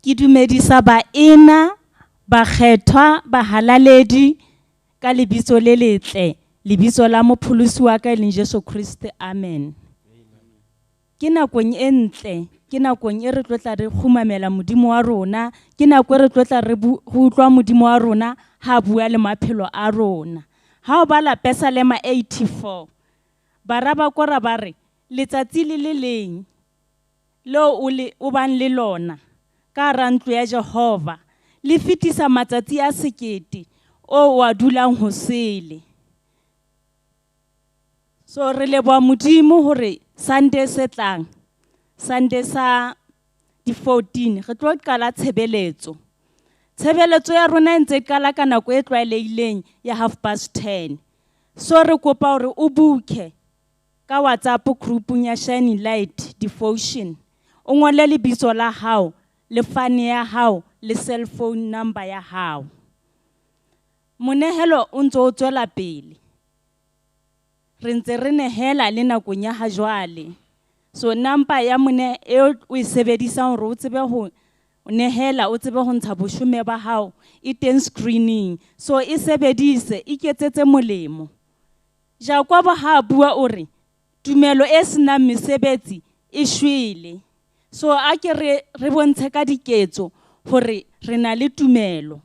Ke dumedisa baena, bakgethwa, bahalaledi ka lebitso le letle, lebitso la mopholosi wa ka e leng Jesu Kriste. Amen. Ke nakong e ntle, ke nakong e re tlo tla re kgumamela Modimo wa rona, ke nako e re tlo tla re utlwa Modimo wa rona ha bua le maphelo a rona. Ha o bala Pesalema 84, bara ba Kora ba re letsatsi le le leng leo o le o bang le lona ka hara ntlo ya Jehova le fetisa matsatsi a sekete o wa dulang ho sele. So re leboha Modimo hore Sunday se tlang, Sunday sa di 14 re tlo qala tshebeletso. Tshebeletso ya rona e ntse e qala ka nako e tlwaelehileng ya 10:30. So re kopa hore o buke ka WhatsApp groupung ya Shining Light Devotion. O ngole lebitso la hao, le fane ya hao, le cell phone number ya hao. Monehelo o ntso o tswela pele. Re ntse re nehela le nakong ya ha jwale. So number ya mone eo o e sebedisang hore o tsebe ho nehela, o tsebe ho ntsha boshome ba hao, e teng screening. So e sebedise, iketsetse molemo. Jakobo ha a bua o re tumelo e senang mesebetsi e shwele. So a ke re bontshe ka diketso hore re na le tumelo.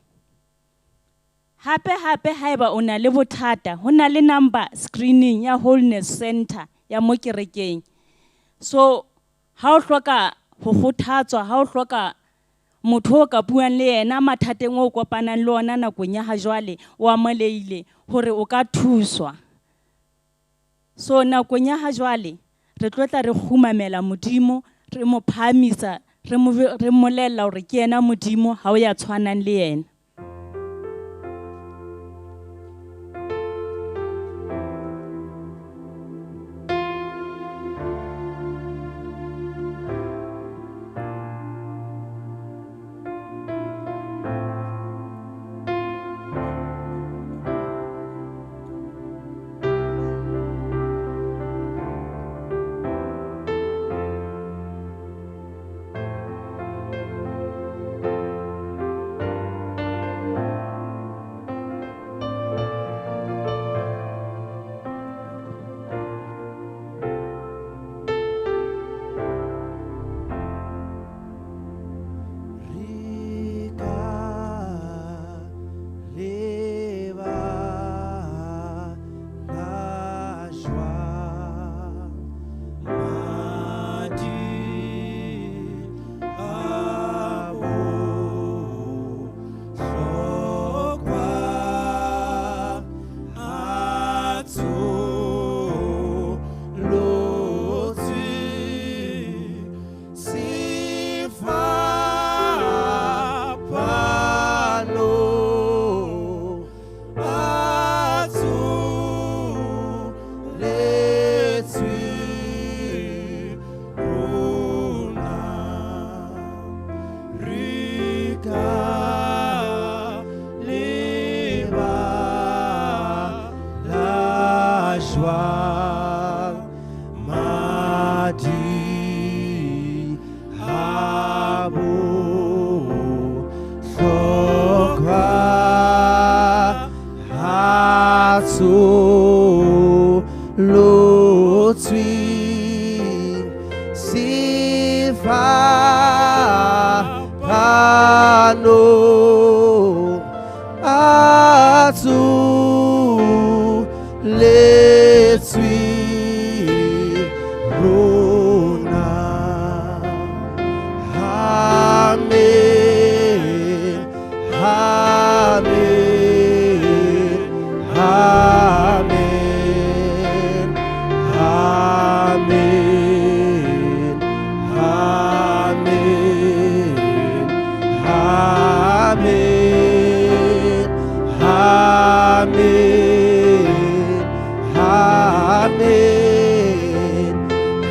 Hape hape haeba o na le bothata, ho na le number screening ya Wholeness Center ya mo kerekeng. So ha o hloka ho kgothatswa, ha o hloka motho o ka buang le yena mathateng o kopanang le ona nakong ya ha jwale, o amoleile hore o ka thuswa. So nakong ya ha jwale re tlo tla re kgumamela Modimo, re mo phahamisa, re mmolella hore ke yena Modimo, ha o ya tshwanang le yena.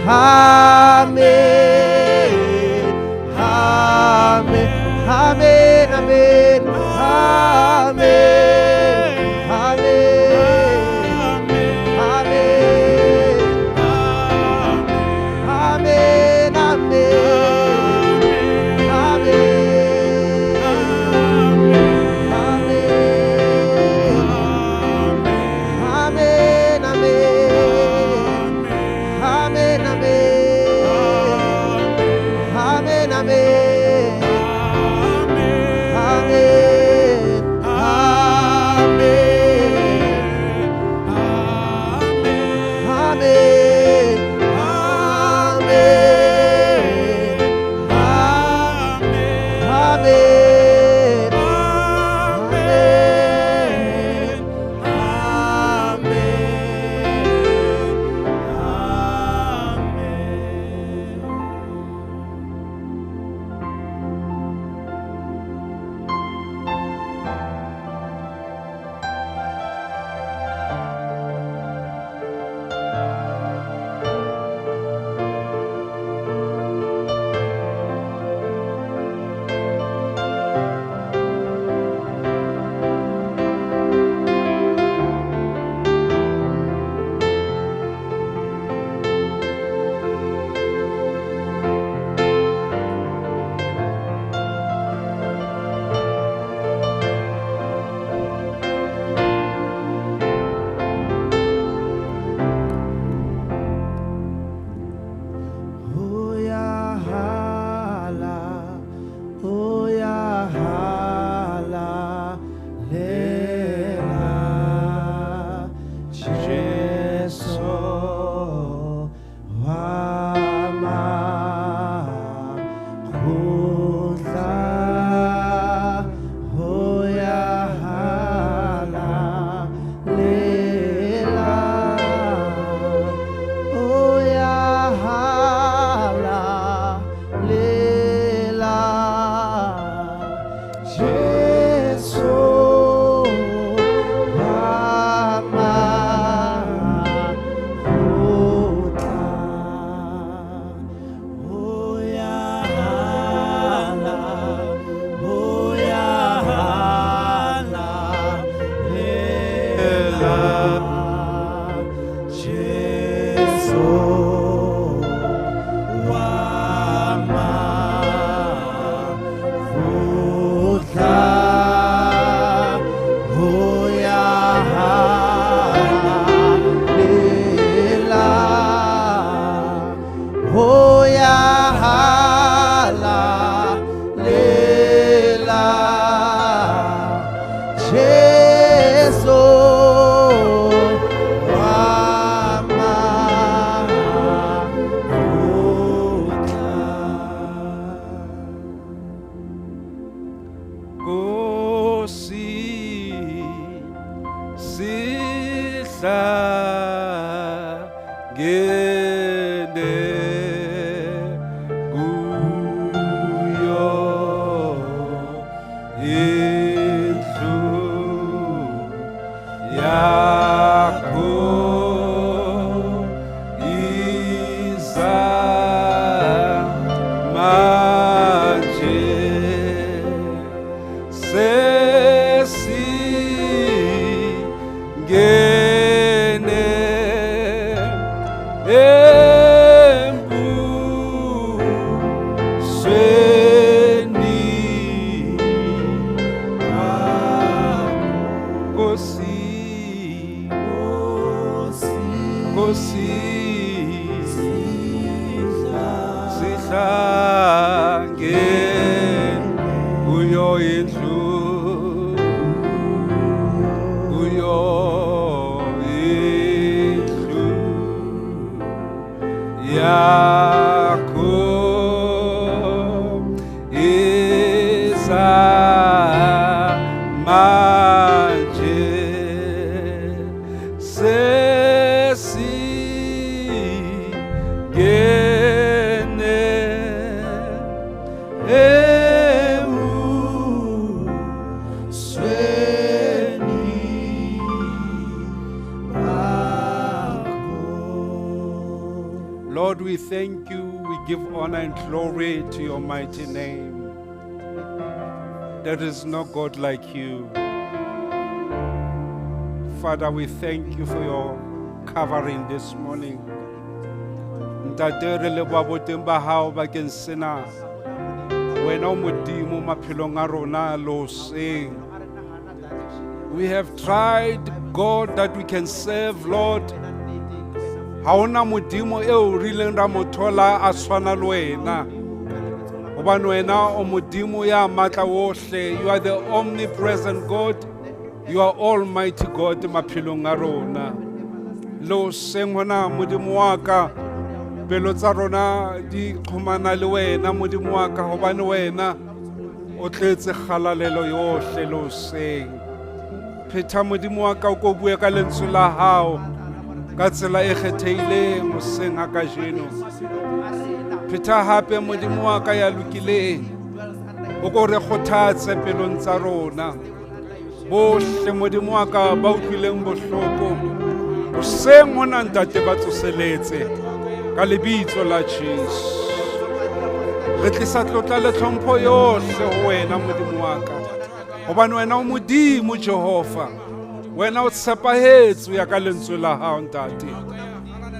Amen. Amen. Amen. Oh ya hala lela Jesu wa makgotla. Nkosi sihlangene kuyo indlu yakho iza manje sesingene embusweni wakho Nkosi, Nkosi sihlangene kuyo indlu, kuyo indlu yakho iza manje sesingene embusweni bakho. Lord, we thank you. We give honor and glory to your mighty name. There is no God like you. Father, we thank you for your covering this morning. Ntate, re leboha boteng ba hao bakeng sena. Wena o Modimo maphelong a rona le hoseng. We have tried God that we can serve, Lord. Ha hona Modimo eo re ileng ra mo thola a tshwana le wena. Hobane wena o Modimo ya matla wohle. You are the omnipresent God. You are almighty God maphelong a rona. Le hoseng hona Modimo wa ka, pelo tsa rona di qhomana le wena Modimo wa ka, hobane wena o tletse kgalalelo yohle le hoseng. Phetha Modimo wa ka, o ko bue ka lentswe la hao ka tsela e kgethehileng hoseng ha kajeno. Phetha hape Modimo wa ka ya lokileng, o ko re kgothatse pelong tsa rona. Bohle Modimo wa ka ba utlwileng bohloko hoseng hona Ntate, ba tsoseletse ka lebitso la Jesu. Re tlisa tlotla le tlhompho yohle ho wena Modimo wa ka, hobane wena o Modimo Jehova. Wena o tshepahetse ho ya ka lentswe la hao Ntate.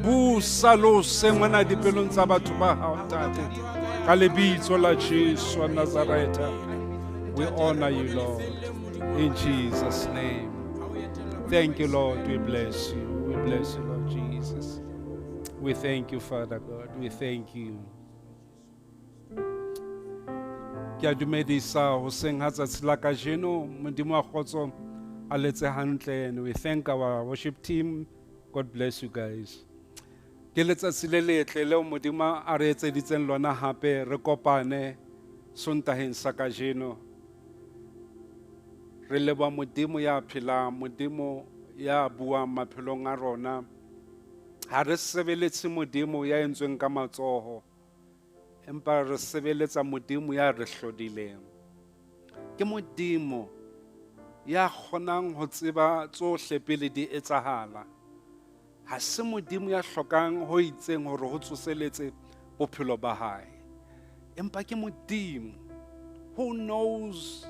Busa le hoseng hona dipelong tsa batho ba hao Ntate, ka lebitso la Jesu wa Nazaretha. We honor you, Lord, in Jesus' name. Thank you, Lord. We bless you. We bless you, Lord Jesus. We thank you, Father God. We thank you. Ke a dumedisa hoseng ha tsatsi la kajeno. Modimo wa kgotso a letse hantle. And we thank our worship team. God bless you guys. Ke letsatsi le letle leo Modimo a re etseditseng lona hape re kopane Sontaheng sa kajeno. Re leboha Modimo ya phelang, Modimo ya buang maphelong a rona. Ha re sebeletse Modimo ya entsweng ka matsoho, empa re sebeletsa Modimo ya re hlodileng. Ke Modimo ya kgonang ho tseba tsohle pele di etsahala. Ha se Modimo ya hlokang ho itseng hore ho tsoseletse bophelo ba hae, empa ke Modimo who knows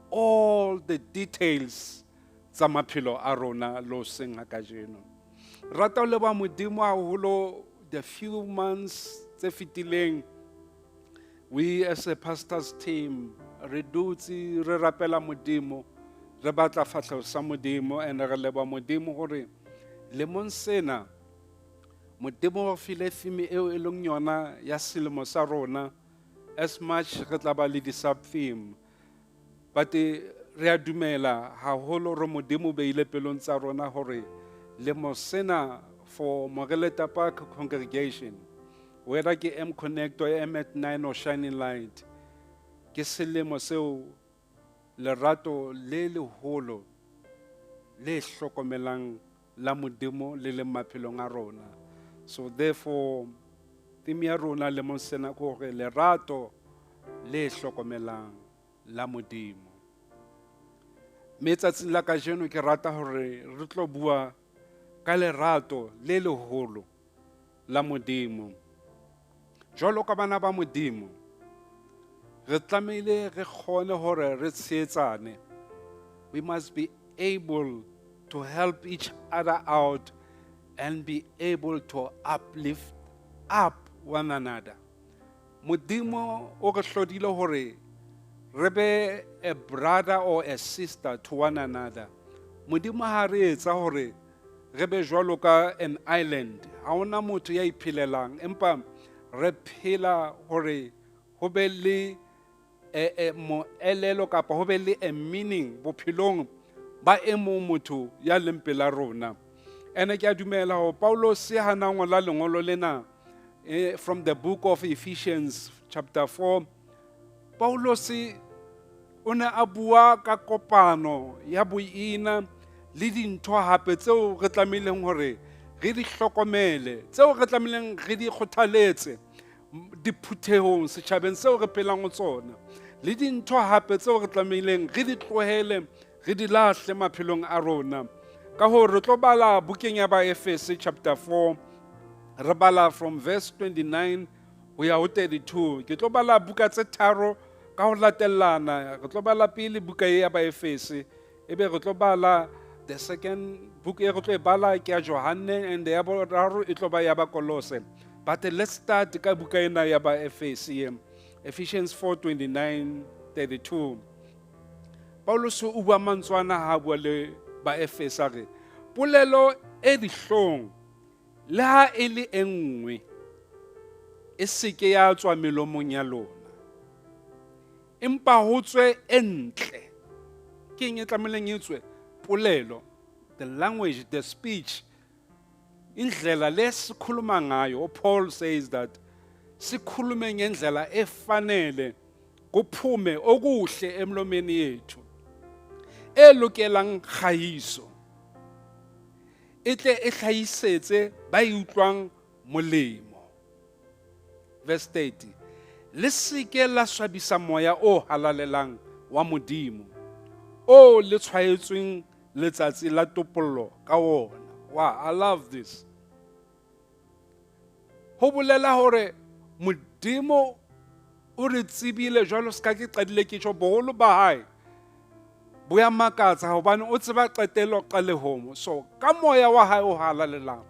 all the details tsa maphelo a rona le hoseng ha kajeno. Rata ho leboha Modimo haholo. The few months tse fetileng, we as a pastor's team re dutse re rapela Modimo, re batla fahleho sa Modimo, and re leboha Modimo hore lemong sena Modimo o file theme eo e leng yona ya selemo sa rona, as much re tla ba le di-sub theme. But re a dumela haholo re Modimo o beile pelong tsa rona hore lemo sena for Moreleta Park congregation, whether ke M Connect or M at 9 or Shining Light, ke selemo seo lerato le leholo le hlokomelang la Modimo le leng maphelong a rona. So therefore, theme ya rona lemong sena ke hore lerato le hlokomelang la Modimo. Mme tsatsing la kajeno ke rata hore re tlo bua ka lerato le leholo la Modimo. Jwalo ka bana ba Modimo, re tlamehile re kgone hore re tshehetsane. We must be able to help each other out and be able to uplift up one another. Modimo o re hlodile hore re be a brother or a sister to one another. Modimo ha re etsa hore re be jwalo ka an island. Ha hona motho ya iphelelang, empa re phela hore ho be le moelelo kapa ho be le a meaning bophelong ba e mong motho ya leng pela rona. Ene ke a dumela hore Paulus ha na ngola lengolo lena, from the book of Ephesians chapter 4, Paulus o ne a bua ka kopano ya boina le dintho hape tseo re tlamehileng hore re di hlokomele, tseo re tlamehileng re di kgothaletse diphuthehong setjhabeng seo re phelang ho tsona, le dintho hape tseo re tlamehileng re di tlohele, re di lahle maphelong a rona. Ka hoo re tlo bala bukeng ya Baefese chapter 4, re bala from verse 29 ho ya ho 32. Ke tlo bala buka tse tharo ka ho latellana. Re tlo bala pele buka e ya Baefese, ebe re tlo bala the second book e re tlo e bala ke ya Johanne, and ya boraro e tlo ba ya Bakolose. But let's start ka buka ena ya Baefese, Ephesians 4:29, 32. Paulus o bua mantswe ana ha a bua le Baefese a re, polelo e dihlong le ha e le e nngwe e seke ya tswa melomong ya lona, empa ho tswe e ntle. Ke eng e tlamehileng e tswe? Polelo, the language, the speech, indlela lesikhuluma ngayo. Paul says that sikhulume ngendlela efanele, kuphume okuhle emlomeni yethu, e lokelang kgahiso, e tle e hlahisetse ba e utlwang molemo. Verse 30, le seke la swabisa moya o halalelang wa Modimo, o le tshwaetsweng letsatsi la topollo ka wona. Wow, I love this. Ho bolela hore Modimo o re tsebile jwalo ska ke qadile ke tjho, boholo ba hae bo ya makatsa hobane o tseba qetelo qalehong. So ka moya wa hae o halalelang,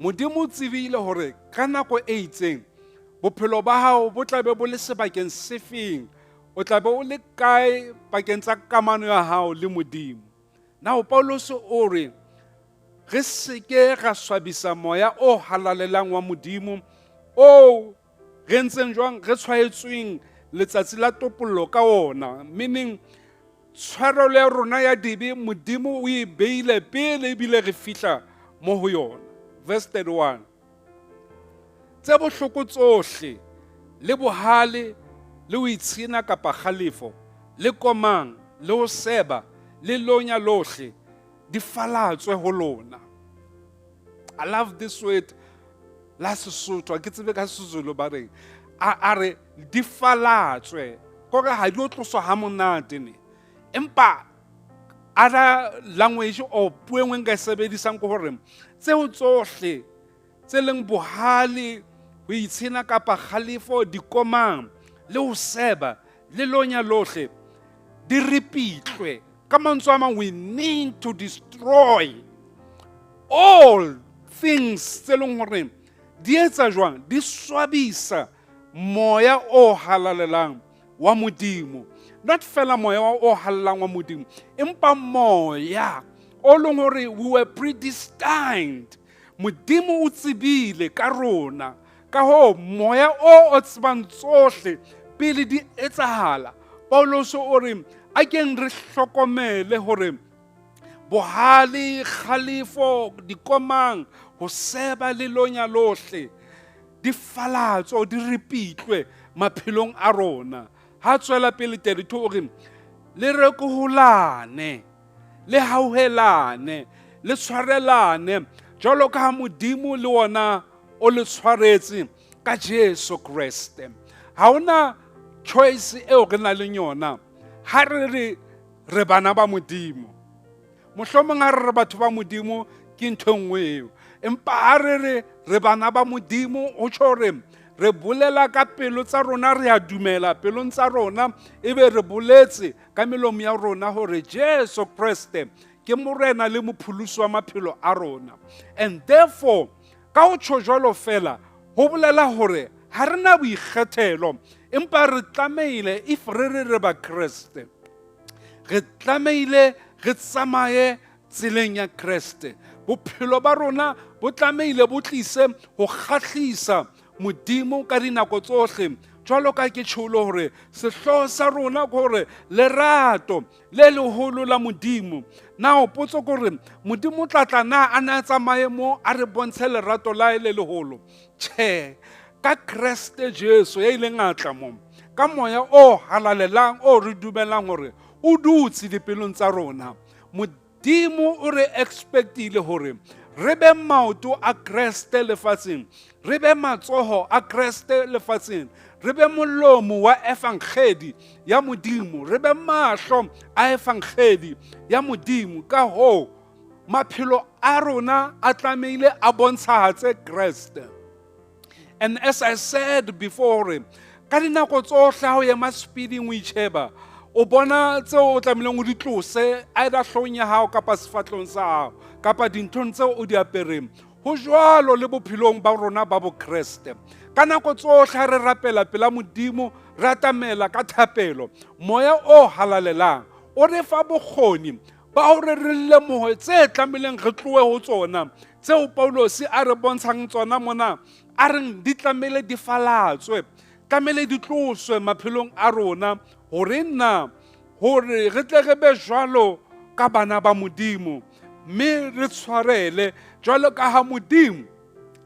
Modimo o tsebile hore ka nako e itseng bophelo ba hao bo tla be bo le sebakeng sefeng, o tla be o le kae pakeng tsa kamano ya hao le Modimo. Now Paulus o re re seke ra swabisa moya o halalelang wa Modimo o re ntseng jwang re tshwaetsweng letsatsi la topollo ka ona, meaning tshwarelo ya rona ya dibe Modimo o e beile pele ebile re fihla mo ho yona. Verse 31, tse bohloko tsohle le bohale le ho itshina kapa kgalefo le komang le ho seba le lonya lohle di falatswe ho lona. I love this word la Sesotho, ha ke tsebe ka Sezulu ba reng. A re di falatswe, kore ha di o tloswa ha monate ne. Empa other language or puo e nngwe nka e sebedisang ke hore tseo tsohle tse leng bohale, ho itshena kapa kgalefo, dikomang le ho seba le lonya lohle di ripitlwe. Ka mantswe a mang, we need to destroy all things tse leng hore di etsa jwang, di swabisa moya o halalelang wa Modimo. Not fela moya o halalelang wa Modimo, empa moya o leng hore we were predestined. Modimo o tsebile ka rona. Ka hoo moya o o tsebang tsohle pele di etsahala. Paulus o re a keng re hlokomele hore bohale, kgalefo, dikomang, ho seba le lonya lohle di falatso di ripitlwe maphelong a rona. Ha tswela pele 32 o re le rekoholane, le hauhelane, le tshwarelane jwalo ka ha Modimo le wona o le tshwaretse ka Jesu Kreste. Ha hona choice eo re nang le yona ha re re re bana ba Modimo. Mohlomong ha re re batho ba Modimo ke ntho e nngwe eo, empa ha re re re bana ba Modimo ho tjho hore re bolela ka pelo tsa rona, re a dumela pelong tsa rona, ebe re boletse ka melomo ya rona hore Jesu Kreste ke morena le mopholosi wa maphelo a rona. And therefore ka ho tjho jwalo fela ho bolela hore ha re na boikgethelo, empa re tlamehile, if re re re ba Kreste, re tlamehile re tsamaye tseleng ya Kreste. Bophelo ba rona bo tlamehile bo tlise ho kgahlisa Modimo ka dinako tsohle. Jwalo ka ke tjholo hore sehlooho sa rona ke hore lerato le leholo la Modimo. Now potso ke hore Modimo o tla tla na a ne a tsamaye mo a re bontshe lerato la hae le leholo? Tjhe, ka Kreste Jesu ya ileng a tla mo ka moya o halalelang o re dumelang hore o dutse dipelong tsa rona. Modimo o re expectile hore re be maoto a Kreste lefatsheng, re be matsoho a Kreste lefatsheng, re be molomo wa evangeli ya Modimo, re be mahlo a evangeli ya Modimo. Ka hoo maphelo a rona a tlamehile a bontshahatse Kreste. And as I said before, ka dinako tsohle ha o ema speeding o itjheba, o bona tseo o tlamehileng o di tlose either hloohong ya hao kapa sefahlehong sa hao kapa dinthong tseo o di apereng. Ho jwalo le bophelong ba rona ba bokreste. Ka nako tsohle ha re rapela pela Modimo, re atamela ka thapelo, moya o halalelang o re fa bokgoni ba hore re lemohe tse tlamehileng re tlohe ho tsona, tseo Paulosi a re bontshang tsona mona, a reng di tlamehile di falatswe, tlamehile di tloswe maphelong a rona, hore na hore re tle re be jwalo ka bana ba Modimo, mme re tshwarele jwalo ka ha Modimo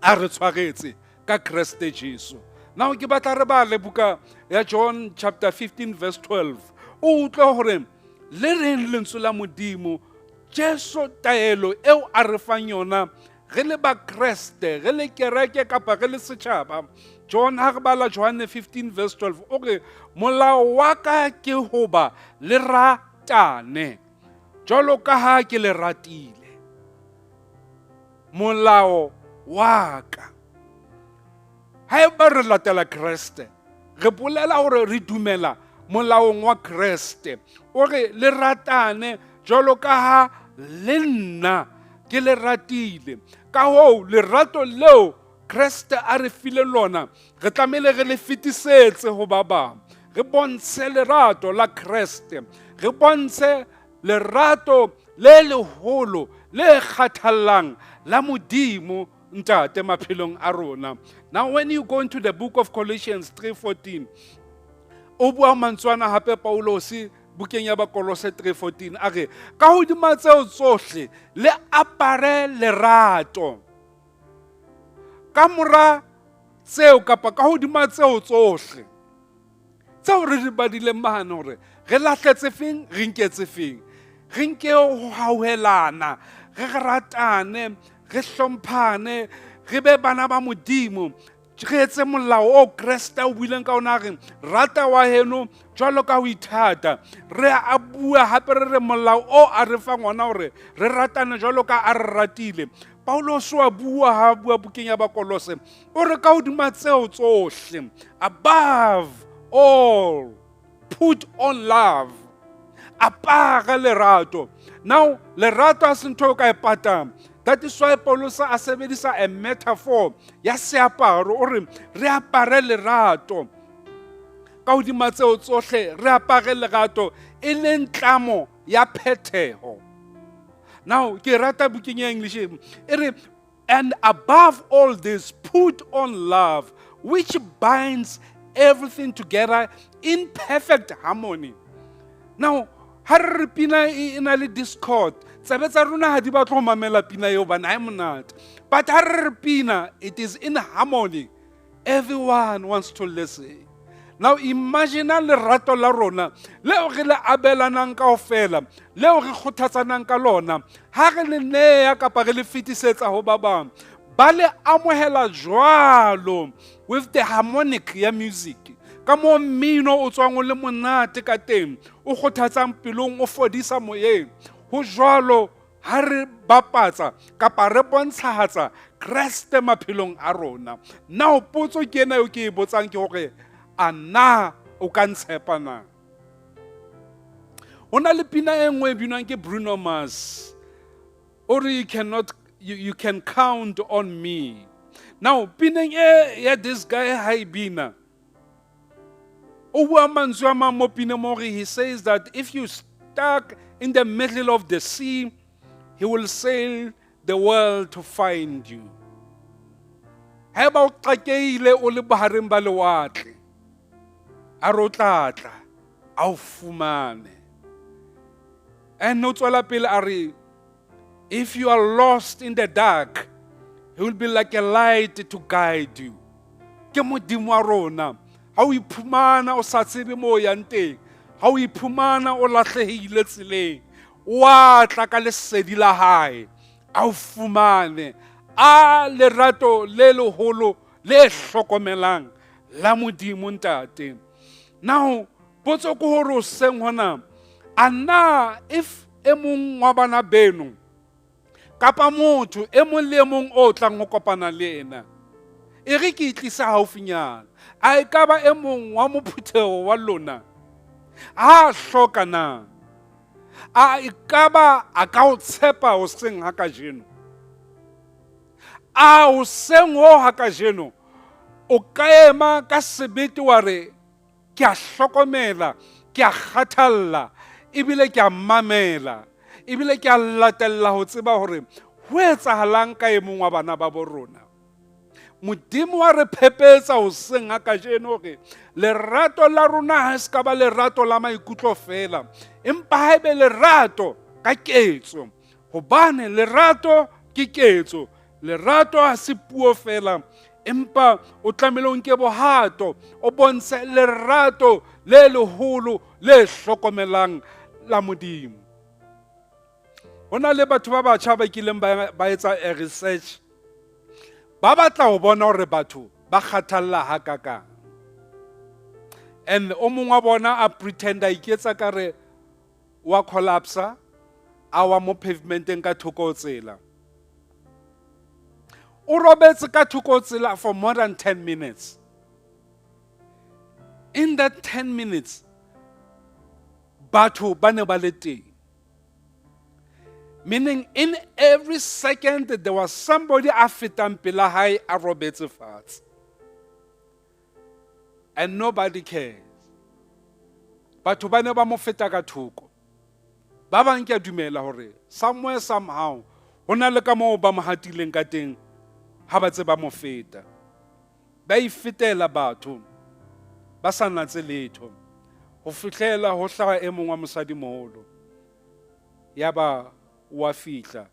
a re tshwaretse ka Kreste Jesu. Now ke batla re bale buka ya John chapter 15 verse 12. O utlwe hore le reng lentswe la Modimo, Jesu taelo eo a re fang yona re le bakreste, re le kereke kapa re le setjhaba. John ha re bala Johanne 15 verse 12 o re molao wa ka ke hoba le ratane jwalo ka ha ke le ratile. Molao wa ka. Haeba re latela Kreste, re bolela hore re dumela molaong wa Kreste. O re le ratane jwalo ka ha le nna ke le ratile. Ka hoo lerato leo Kreste a re file lona, re tlamehile re le fetisetse ho ba bang. Re bontshe lerato la Kreste, re bontshe lerato le leholo le kgathallang la Modimo Ntate maphelong a rona. Now when you go into the book of Colossians 3:14, o bua mantswe ana hape Paulosi bukeng ya Bakolose 3:14, a re ka hodima tseo tsohle le apare lerato. Ka mora tseo kapa ka hodima tseo tsohle tseo re di badileng mahane hore re lahletse feng, re nketse feng, re nke ho hauhelana, re ratane, re hlomphane, re be bana ba Modimo, re etse molao o Kreste o buileng ka ona, re rata wa heno jwalo ka ho ithata. Re a bua hape re re molao o a re fang ona hore re ratane jwalo ka a re ratile. Paulos wa bua ha bua bukeng ya Bakolose, o re ka hodima tseo tsohle, above all put on love, apara lerato. Now lerato ha se ntho o ka e patang. That is why Paulus a sebedisa a metaphor ya seaparo, o re re apare lerato. Ka hodima tseo tsohle re apare lerato, e leng tlamo ya phetheho. Now ke rata bukeng ya English e re And above all this, put on love, which binds everything together in perfect harmony. Now, ha re re pina e na le discord, tsebe tsa rona ha di batle ho mamela pina eo hobane ha e monate. But ha re re pina, it is in harmony. Everyone wants to listen. Now imagine lerato la rona leo re le abelanang kaofela, leo re kgothatsanang ka lona, ha re le neya kapa re le fetisetsa ho ba bang, ba le amohela jwalo with the harmonic ya music. Ka moo mmino o tswang o le monate ka teng, o kgothatsang pelong, o fodisa moyeng. Ho jwalo ha re bapatsa kapa re bontshahatsa Kreste maphelong a rona. Now potso ke ena eo ke e botsang ke hore, a na o ka ntshepa na? Ho na le pina e nngwe e binwang ke Bruno Mars. O re you cannot, you can count on me. Now pineng e ya this guy ha e bina, o bua mantswe a mang mo pineng mo hore he says that if you stuck in the middle of the sea, he will sail the world to find you. Haeba o qakeile o le bohareng ba lewatle, a re o tla tla, a o fumane. And o tswela pele a re, if you are lost in the dark, he will be like a light to guide you. Ke Modimo wa rona. Ha o iphumana o sa tsebe moo o yang teng, ha o iphumana o lahlehile tseleng, wa tla ka lesedi la hae, a o fumane. A lerato le leholo le hlokomelang la Modimo Ntate. Now, potso ke hore hoseng hona, a na if e mong wa bana beno kapa motho e mong le e mong o tlang ho kopana le ena, e re ke e tlisa haufinyana, a e ka ba e mong wa mophutheho wa lona, ha hloka na? A e ka ba a ka o tshepa hoseng ha kajeno? A hoseng ho ha kajeno o ka ema ka sebete wa re, ke a hlokomela, ke a kgathalla, ebile ke a mamela, ebile ke a latella ho tseba hore ho etsahalang ka e mong wa bana ba bo rona. Modimo wa re phepetsa hoseng ha kajeno hore lerato la rona ha se ka ba lerato la maikutlo feela, empa ha ebe lerato ka ketso. Hobane lerato ke ketso, lerato ha se puo feela, empa o tlamehile o nke bohato, o bontshe lerato le leholo le hlokomelang la Modimo. Ho na le batho ba batjha ba kileng ba etsa a research, ba batla ho bona hore batho ba kgathalla hakakang. And o mong wa bona a pretend a iketsa ka re wa collapse, a wa mo pavementeng ka thoko ho tsela. O robetse ka thoko ho tsela for more than 10 minutes. In that 10 minutes, batho ba ne ba le teng. Meaning in every second there was somebody a fetang pela hae a robetse fatshe. And nobody cares. Batho ba ne ba mo feta ka thoko. Ba bang ke a dumela hore somewhere somehow ho na le ka moo ba mo hatileng ka teng ha ba tse ba mo feta. Ba ifetela batho ba sa natse letho ho fihlela ho hlaha e mong wa mosadimoholo. Yaba wa fihla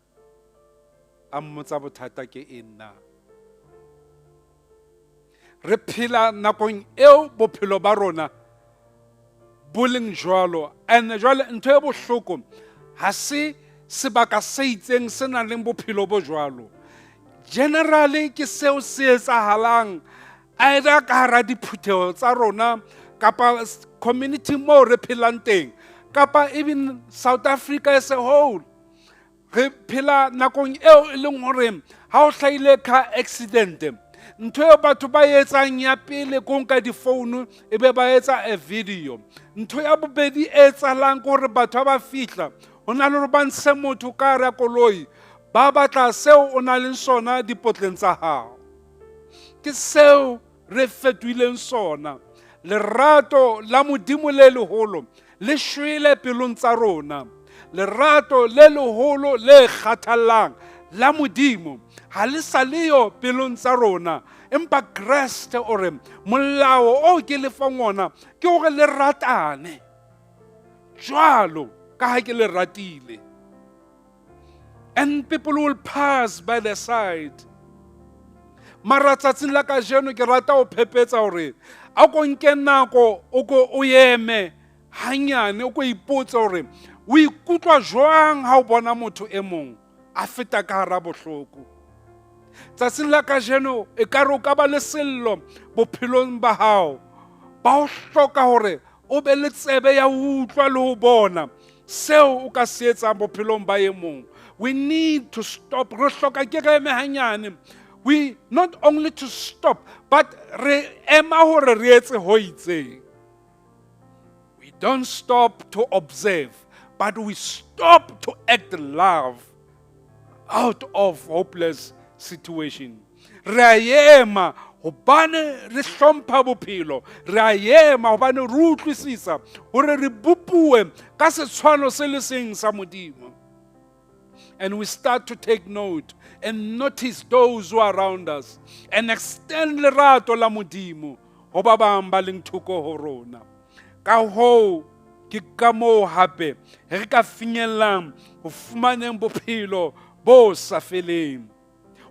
a mmotsa bothata ke eng na. Re phela nakong eo bophelo ba rona bo leng jwalo. And jwale ntho e bohloko ha se sebaka se itseng se nang le bophelo bo jwalo. Generally ke seo se etsahalang either ka hara diphutheho tsa rona kapa community moo re phelang teng, kapa even South Africa as a whole. Re phela nakong eo e leng hore ha o hlahile car accident, ntho eo batho ba etsang ya pele ko nka difounu e be ba etsa a video. Ntho ya bobedi e etsahalang ke hore batho ha ba fihla ho na le hore ba ntshe motho ka hara koloi, ba batla seo o nang le sona dipotleng tsa hao. Ke seo re fetohileng sona. Lerato la Modimo le leholo le shwele pelong tsa rona. Lerato le leholo le kgathallang la Modimo ha le sa leyo pelong tsa rona, empa Kreste o re molao o ke le fang ona ke hore le ratane jwalo ka ha ke le ratile. And people will pass by the side. Mara tsatsing la kajeno ke rata ho phephetsa hore a ko nke nako o ko o eme hanyane, o ko ipotse hore o ikutlwa jwang ha o bona motho e mong a feta ka hara bohloko. Tsatsing la kajeno ekare o ka ba le sello bophelong ba hao, ba o hloka hore o be le tsebe ya ho utlwa le ho bona seo o ka se etsang bophelong ba e mong. We need to stop. Re hloka ke re eme hanyane. We not only to stop, but re ema hore re etse ho itseng. We don't stop to observe, but we stop to act love out of hopeless situation. Re a ema hobane re hlompha bophelo. Re a ema hobane re utlwisisa hore re bopuwe ka setshwano se le seng sa Modimo. And we start to take note and notice those who are around us and extend lerato la Modimo ho ba bang ba leng thoko ho rona. Ka hoo, ke ka moo hape re ka finyellang ho fumaneng bophelo bo sa feleng.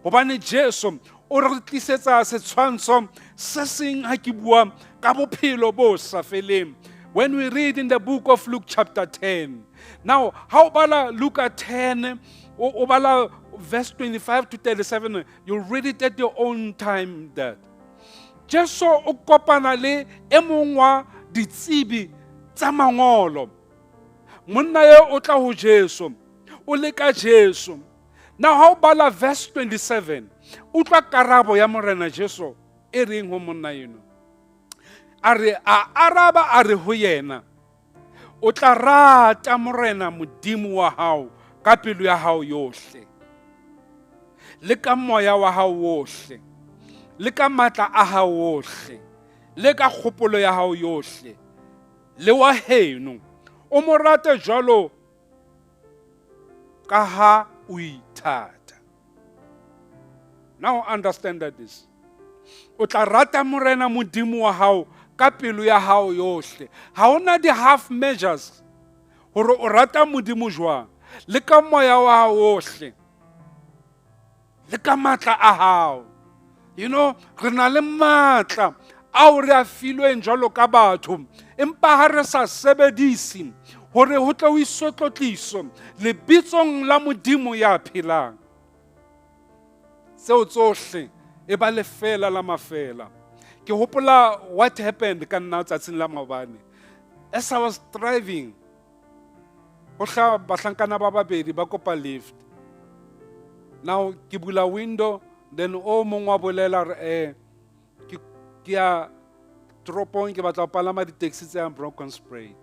Hobane Jesu o re tlisetsa setshwantsho se seng ha ke bua ka bophelo bo sa feleng. When we read in the book of Luke chapter 10. Now, how bala Luke 10, o bala verse 25 to 37, you'll read it at your own time that. Jesu o kopana le e mong wa ditsebi tsa mangolo. Monna eo o tla ho Jesu, o leka Jesu. Now, how bala verse 27, utlwa karabo ya Morena Jesu e reng ho monna eno. A re a araba a re ho yena, o tla rata Morena Modimo wa hao ka pelo ya hao yohle, le ka moya wa hao wohle, le ka matla a hao wohle, le ka kgopolo ya hao yohle, le wa heno o mo rate jwalo ka ha o ithata. Now understand that this. O tla rata Morena Modimo wa hao ka pelo ya hao yohle. Ha hona di-half measures hore o rata Modimo jwang, le ka moya wa hao wohle, le ka matla a hao. You know, re na le matla ao re a filweng jwalo ka batho, empa ha re sa sebedise hore ho tle ho iswe tlotliso lebitsong la Modimo ya phelang. Tseo tsohle e ba lefela la mafela. Ke hopola what happened ka nna tsatsing la maobane. As I was driving, ho hla bahlankana ba babedi ba kopa lift. Now ke bula window, then o mong wa bolela re, ke ya toropong, ke batla ho palama di-taxi tse yang Bronkhorstspruit.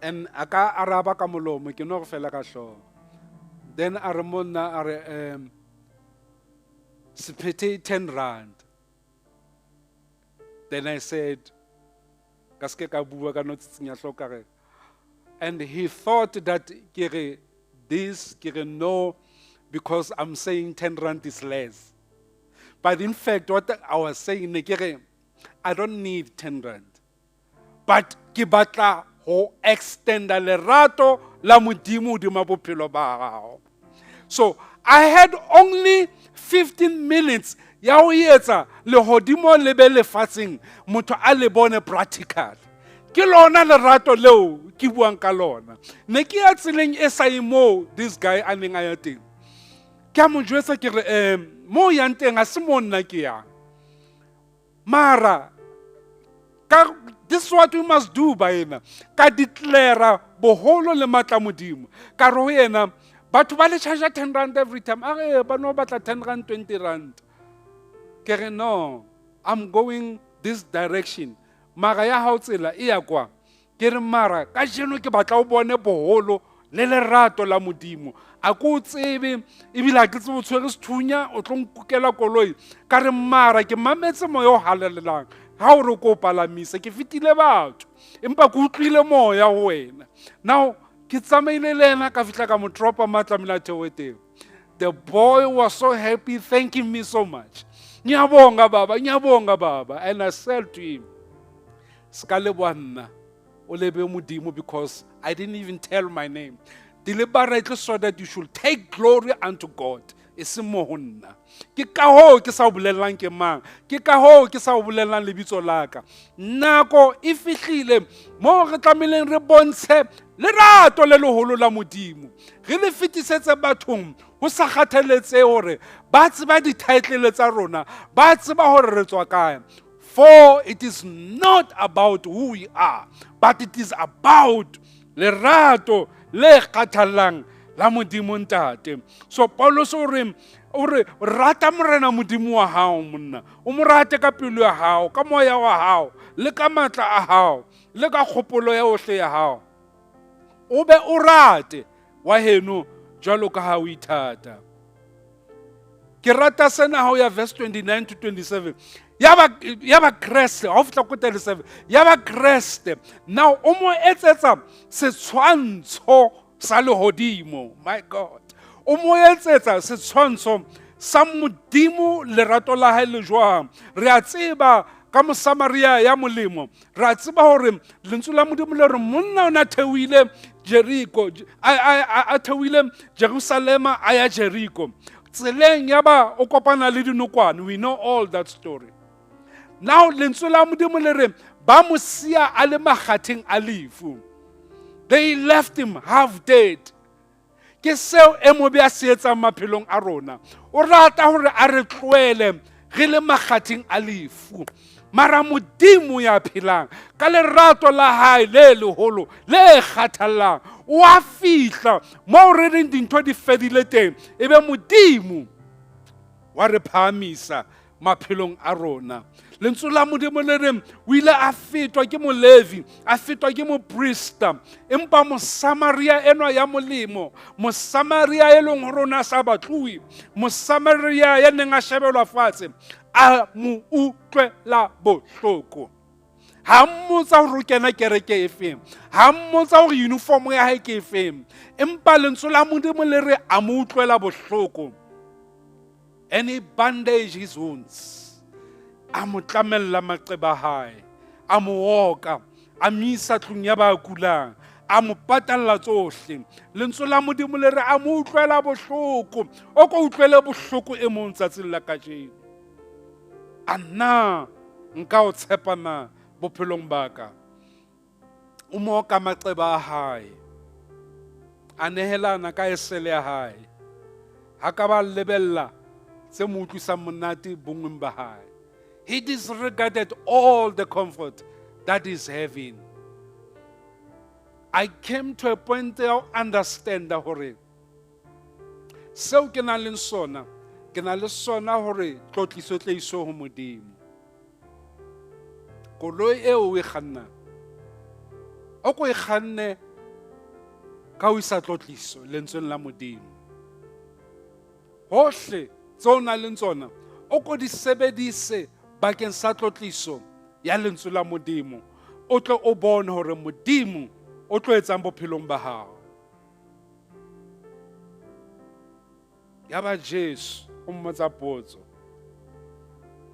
And a ka araba ka molomo, ke no re fela ka hlooho. Then a re monna, a re, sephethe 10 rand. Then I said, ka se ke ka bua ka no tsitsinya hlooho ka re. And he thought that ke re this, ke re no, because I'm saying 10 rand is less. But in fact, what I was saying, ne ke re, I don't need 10 rand. But ke batla ho extenda lerato la Modimo hodima bophelo ba hao. So I had only 15 minutes ya ho etsa lehodimo le be lefatsheng, motho a le bone practical. Ke lona lerato leo ke buang ka lona. Ne ke ya tseleng e sa yeng moo this guy a neng a ya teng. Ke a mo jwetsa ke re, mo yang teng ha se mo nna ke yang. Mara, ka, this is what we must do, baena. Ka declare boholo le matla Modimo. Ka re ho yena, batho ba le charge 10 rand every time. A re, ba no batla 10 rand, 20 rand. Ke re, no, I'm going this direction. Mara ya hao tsela e ya kwa. Ke re, mara, kajeno ke batla o bone boholo le lerato la Modimo. A ko o tsebe, ebile ha ke tsebe o tshwere sethunya, o tlo nkukela koloi. Ka re, mara, ke mametse moya o halalelang. Ha o re ko o palamise, ke fetile batho. Empa ke utlwile moya ho wena. Now, ke tsamaile le yena ka fihla ka mo dropa mo a tlamehile a theohe teng. The boy was so happy, thanking me so much. Ngiyabonga baba, ngiyabonga baba. And I said to him, "Ska leboha nna, o lebe Modimo, because I didn't even tell my name. Deliberately so that you should take glory unto God. E seng mo ho nna. Ke ka hoo ke sa o bolellang ke mang. Ke ka hoo ke sa o bolellang lebitso la ka. Nako e fihlile moo re tlamehileng re bontshe lerato le leholo la Modimo. Re le fetisetse bathong ho sa kgathaletsehe hore ba tseba di-title tsa rona, ba tseba hore re tswa kae. For it is not about who we are, but it is about lerato le kgathallang la Modimo Ntate. So Paulus o re rata Morena Modimo wa hao monna. O mo rate ka pelo ya hao, ka moya wa hao, le ka matla a hao, le ka kgopolo ya ohle ya hao. O be o rate wa heno jwalo ka ha o ithata. Ke rata sena ha o ya verse 29 to 27. Ya ba Kreste, ha o fihla ko 37, ya ba Kreste. Now o mo etsetsa setshwantsho sa lehodimo. My God. O mo etsetsa setshwantsho sa Modimo, lerato la hae le jwang. Re a tseba ka Mosamaria ya molemo. Re a tseba hore lentswe la Modimo le re monna o na theohile Jericho, a theohile Jerusalema a ya Jericho. Tseleng ya ba o kopana le dinokwane. We know all that story. Now lentswe la Modimo le re ba mo siya a le makgatheng a lefu. They left him half dead. Ke seo e mobe a se etsang maphelong a rona. O rata hore a re tlohele re le makgatheng a lefu. Mara Modimo ya phelang ka lerato la hae le leholo le kgathallang o a fihla moo re reng dintho di fedile teng, ebe Modimo wa re phahamisa maphelong a rona. Lentswe la Modimo le re o ile a fetwa ke Molevi, a fetwa ke moprista, empa Mosamaria enwa ya molemo, Mosamaria e leng hore o ne a sa batluwe, Mosamaria ya neng a shebelwa fatshe, a mo utlwela bohloko. Ha mmotsa hore o kena kereke e feng, ha mmotsa hore uniform ya hae ke e feng, empa lentswe la Modimo le re a mo utlwela bohloko. And he bandaged his wounds. A mo tlamella maqeba a hae, a mo oka, a mo isa tlung ya ba kulang, a mo patalla tsohle. Lentswe la Modimo le re a mo utlwela bohloko. O ko utlwele bohloko e mong tsatsing la kajeno. A nna nka o tshepa na bophelong ba ka? O mo oka maqeba a hae, a nehelana ka esele ya hae. Ha ka ba lebella tse mo utlwisang monate bongweng ba hae. He disregarded all the comfort that is having. I came to a point ya ho understand hore seo ke nang le sona, ke na le sona hore tlotliso tle iswe ho Modimo. Koloi eo o e kgannang, o ko e kganne ka ho isa tlotliso lentsweng la Modimo. Hohle tseo o nang le tsona, o ko di sebedise bakeng sa tlotliso ya lentswe la Modimo. O tle o bone hore Modimo o tlo etsang bophelong ba hao. Ya ba Jesu o mmotsa potso.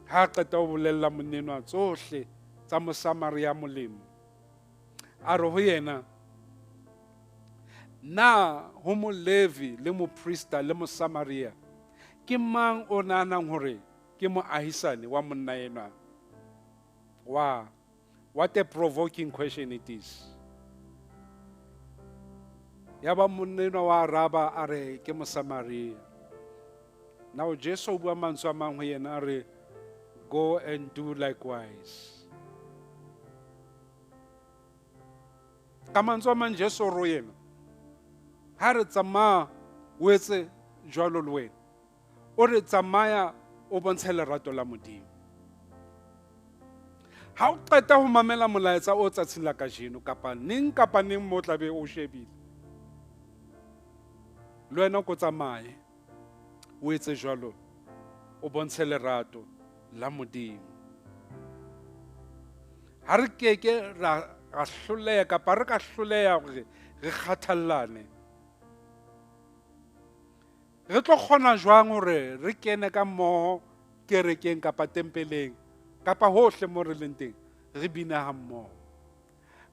Ha a qeta ho bolella monna enwa tsohle tsa Mosamaria molemo, a re ho yena, na ho Molevi le moprista le Mosamaria ke mang o nahanang hore ke moahisane wa monna enwa? Wow, what a provoking question it is. Ya ba monna enwa wa araba a re ke Mosamaria. Now Jesu o bua mantswe a mang ho yena, a re, go and do likewise. Ka mantswe a mang Jesu o re ho yena, ha re tsamaya o etse jwalo le wena, o re tsamaya o bontshe lerato la Modimo. Ha o qeta ho mamela molaetsa o tsatsing la kajeno, kapa neng kapa neng mo tlabe o shebile, le wena o ko tsamaye o etse jwalo, o bontshe lerato la Modimo. Ha re keke ra hloleha kapa re ka hloleha hore re kgathallane. Re tlo kgona jwang hore re kene ka mmoho kerekeng kapa tempeleng kapa hohle mo re leng teng re bina ha mmoho?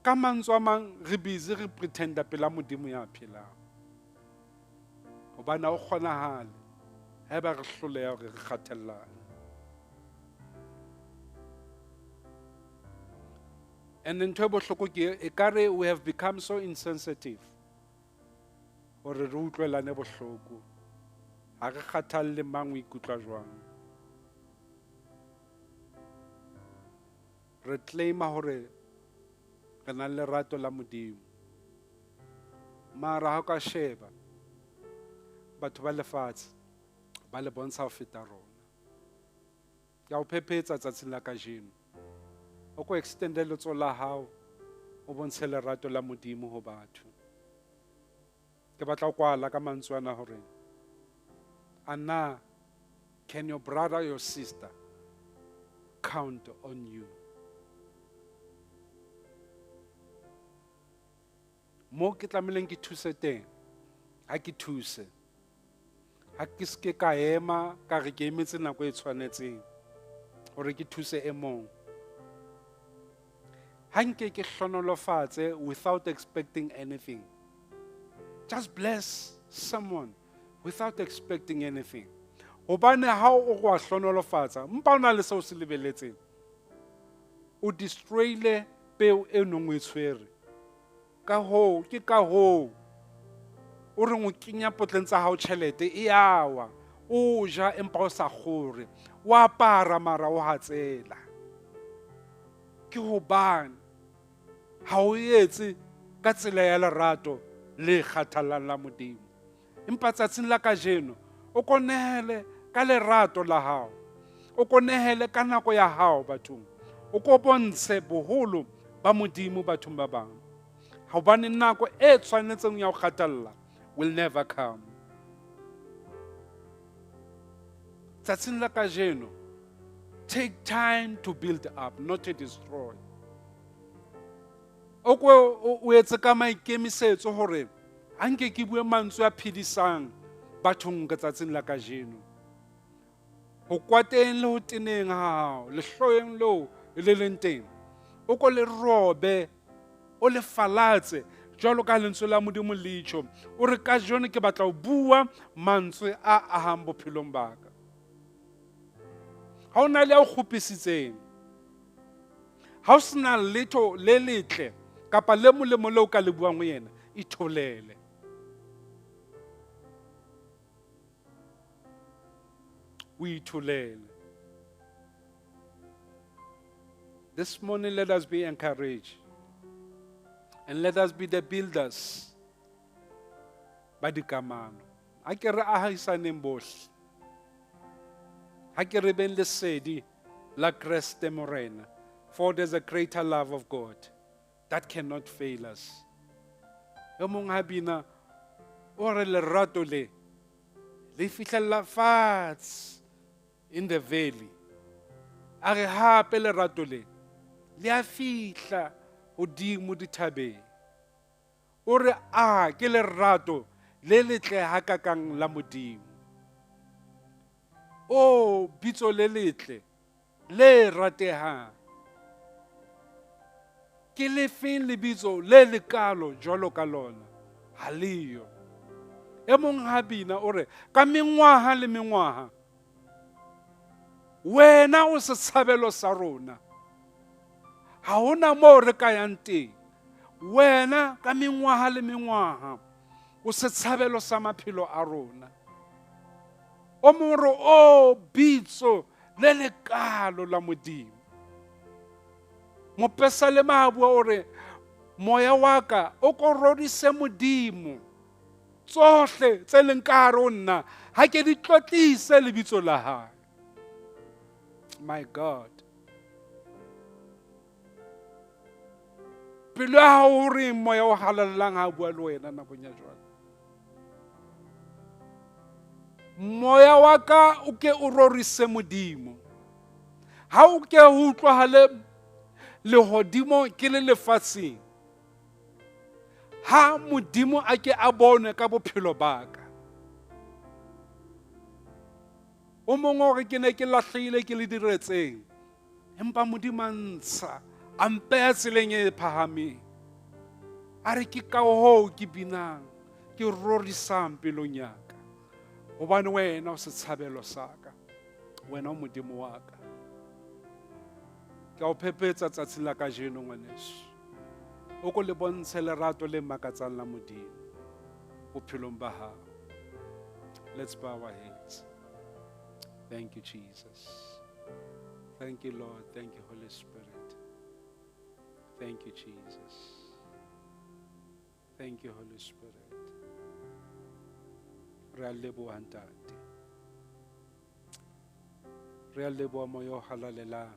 Ka mantswe a mang re busy re pretenda pela Modimo ya phelang. Hobane ha o kgonahale haeba re hloleha hore re kgathellane. And ntho e bohloko ke ekare we have become so insensitive hore re utlwelane bohloko. Ha re kgathalle mang o ikutlwa jwang. Re claima hore re na le lerato la Modimo. Mara ha o ka sheba batho ba lefatshe ba le bontsha ho feta rona. Ke a o phephetsa tsatsing la kajeno. O ko extende letsoho la hao o bontshe lerato la Modimo ho batho. Ke batla ho kwala ka mantswe ana hore ana can your brother or your sister count on you? Mo ke tlamehileng ke thuse teng, ha ke thuse. Ha ke se ke ka ema ka re ke emetse nako e tshwanetseng hore ke thuse e mong. Ha nke ke hlonolofatse without expecting anything. Just bless someone without expecting anything. Hobane ha o re wa hlonolofatsa, mpa o na le seo se lebeletseng. O destroyile peo e nong o e tshwere. Ka hoo, ke ka hoo o reng o kenya potleng tsa hao tjhelete e a wa. O ja empa o sa kgore. O apara mara o hatsela. Ke hobane ha o etse ka tsela ya lerato le kgathallang la Modimo. Empa tsatsing la kajeno o ko nehele ka lerato la hao. O ko nehele ka nako ya hao bathong. O ko bontshe boholo ba Modimo bathong ba bang. Hobane nako e tshwanetseng ya ho kgathalla will never come. Tsatsing la kajeno, take time to build up, not to destroy. O ko o etse ka maikemisetso hore ha nke ke bue mantswe a phedisang bathong ka tsatsing la kajeno. Ho kwateng le ho teneng ha hao, lehloeng leo le leng teng, o ko le robe, o le falatse jwalo ka lentswe la Modimo le tjho. O re kajeno ke batla ho bua mantswe a ahang bophelong ba ka. Ha o na le a o kgopisitseng, ha o sena letho le letle kapa le molemo leo ka le buang ho yena, itholele. O itholele. This morning let us be encouraged and let us be the builders ba dikamano. Ha ke re ahisaneng bohle. Ha ke re beng lesedi la Kreste Morena. For there's a greater love of God that cannot fail us. E mong ha bina o re lerato le le fihlella fatshe in the valley. A re hape lerato le le a fihla hodimo dithabeng. O re a ke lerato le letle hakakang la Modimo. O bitso le letle le ratehang. Ke lefeng lebitso le lekalo jwalo ka lona? Ha leyo. E mong ha bina o re ka mengwaha le mengwaha wena o setshabelo sa rona. Ha hona moo re ka yang teng. Wena ka mengwaha le mengwaha o setshabelo sa maphelo a rona. O mong re o bitso le lekalo la Modimo. Mopesalema a bua o re moya wa ka o ko rodise Modimo. Tsohle tse leng ka hare ho nna ha ke di tlotlise lebitso la hae. My God. Pelo ya hao o reng moya o halalelang ha bua le wena nakong ya jwale? Moya wa ka o ke o rorise Modimo. Ha o ke ho utlwahale lehodimo ke le lefatsheng. Ha Modimo a ke a bone ka bophelo ba ka. O mong o re ke ne ke lahlehile ke le diretseng, empa Modimo a ntsha, a mpeha tseleng e phahameng. A re ke ka hoo ke binang, ke rorisang pelong ya ka, hobane wena o setshabelo sa ka, wena o Modimo wa ka. Ke a o phephetsa tsatsing la kajeno ngwaneso, o ko le bontshe lerato le makatsang la Modimo bophelong ba hao. Let's bow our heads. Thank you, Jesus. Thank you, Lord. Thank you, Holy Spirit. Thank you, Jesus. Thank you, Holy Spirit. Re a leboha Ntate. Re a leboha Moya o halalelang.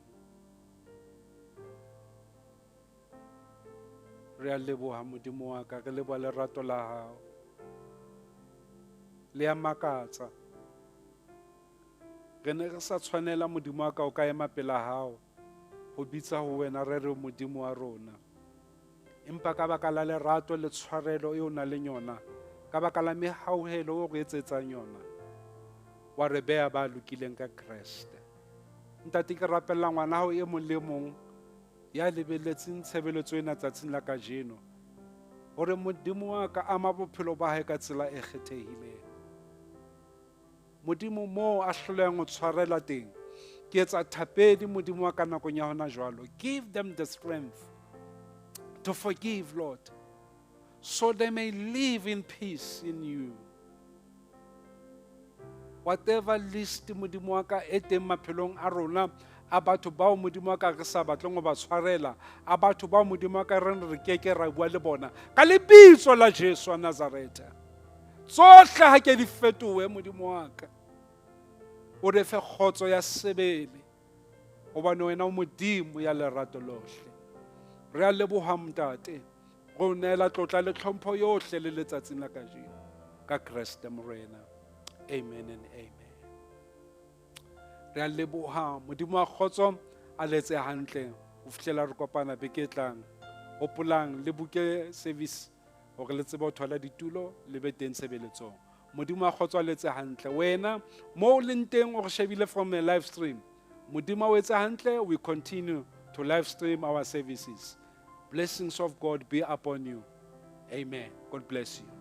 Re a leboha Modimo wa ka, re leboha lerato la hao. Le a makatsa. Re ne re sa tshwanela Modimo wa ka o ka ema pela hao ho bitsa ho wena re re Modimo wa rona. Empa ka baka la lerato le tshwarelo eo o nang le yona, ka baka la mehauhelo o re etsetsang yona, wa re beha ba lokileng ka Kreste. Ntate, ke rapella ngwana hao e mong le mong ya lebelletseng tshebeletso ena tsatsing la kajeno, hore Modimo wa ka ama bophelo ba hae ka tsela e kgethehileng. Modimo moo a hlolehang ho tshwarela teng, ke etsa thapedi Modimo wa ka nakong ya hona jwalo. Give them the strength to forgive, Lord, so they may live in peace in you. Whatever list Modimo wa ka e teng maphelong a rona, a batho bao Modimo wa ka re sa batleng ho ba tshwarela, a batho bao Modimo wa ka re re keke ra bua le bona, ka lebitso la Jesu wa Nazaretha, tsohle ha ke di fetohe Modimo wa ka. O re fe kgotso ya sebele, hobane wena o Modimo ya lerato lohle. Re a leboha Ntate, re o neela tlotla le tlhompho yohle le letsatsing la kajeno, ka Kreste Morena. Amen and amen. Re a leboha Modimo wa kgotso, a letse hantle ho fihlela re kopana beke e tlang. Hopolang le buke service hore le tsebe ho thola ditulo le be teng tshebeletsong. Modimo wa kgotso a letse hantle. Wena mo o leng teng o re shebile from a live stream, Modimo a o etse hantle. We continue to live stream our services. Blessings of God be upon you. Amen. God bless you.